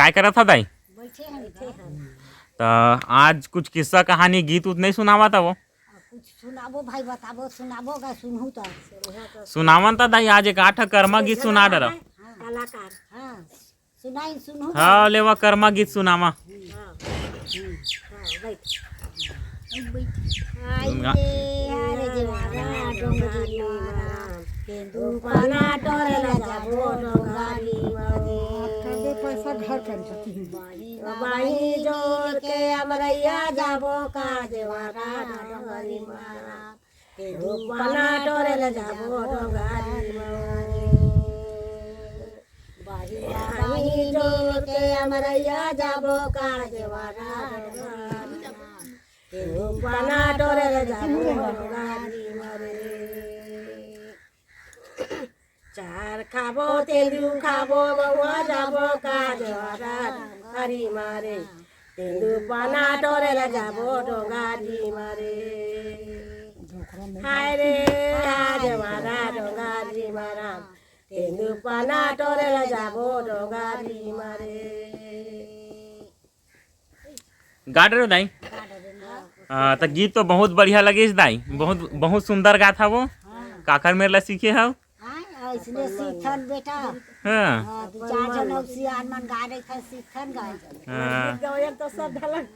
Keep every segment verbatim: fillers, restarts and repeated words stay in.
काय करत हव दाई? बैठे हैं इधर। त आज कुछ किस्सा कहानी गीत उत नहीं सुनावत हव? कुछ सुनाबो भाई, बताबो, सुनाबो गा, सुनहू तो। सुनावन त दाई, आज एक आठ कर्मा गीत सुना डरा। कलाकार। हाँ, सुनाई, सुनहू। हाँ, लेवा कर्मा गीत सुनावा। हाँ, बैठ। आई रे, अरे जेवारा डोंगरी मारा, तेंदू पाना टोरे ला जाबो डोंगरी मारे। कदे पैसा घर कर जाती है। बाही जोड़ के अमरैया जाबो का जेवारा डोंगरी मारा, तेंदू पाना टोरे ला जाबो डोंगरी मारे। बाही जोड़ के अमरैया जाबो का जेवारा डोंगरी मारे। तेंदू पाना टोरे ला जाबो डोंगरी मारे। चार खाबो तेंदू खाबो महुआ जाबो का जेवारा डोंगरी मारे। तेंदू पाना टोरे ला जाबो डोंगरी मारे। हाय रे, हाय जेवारा डोंगरी मारा। तेंदू पाना टोरे ला जाबो डोंगरी मारे। गा डरो दाई। हाँ, त गीत तो बहुत बढ़िया लगिस दाई, बहुत बहुत सुंदर गात हव। काकर मेर ला सीखे हव? हाँ, ऐसने सीखन बेटा। हाँ। हाँ, दू चार जन अउ सियान मन गा रही था, सीखन गाए। हाँ। गायन तो सब ढलक।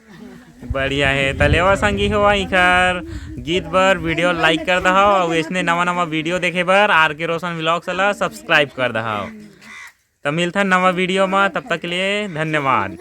बढ़िया हे। त लेवा संगी हो, इखर गीत बर वीडियो लाइक कर दहव, अउ ऐसने नवा नवा वीडियो देखे बर आर के रोशन व्लॉग्स ला सब्सक्राइब कर दहव। त मिलथन नवा वीडियो म, तब तक के लिए धन्यवाद।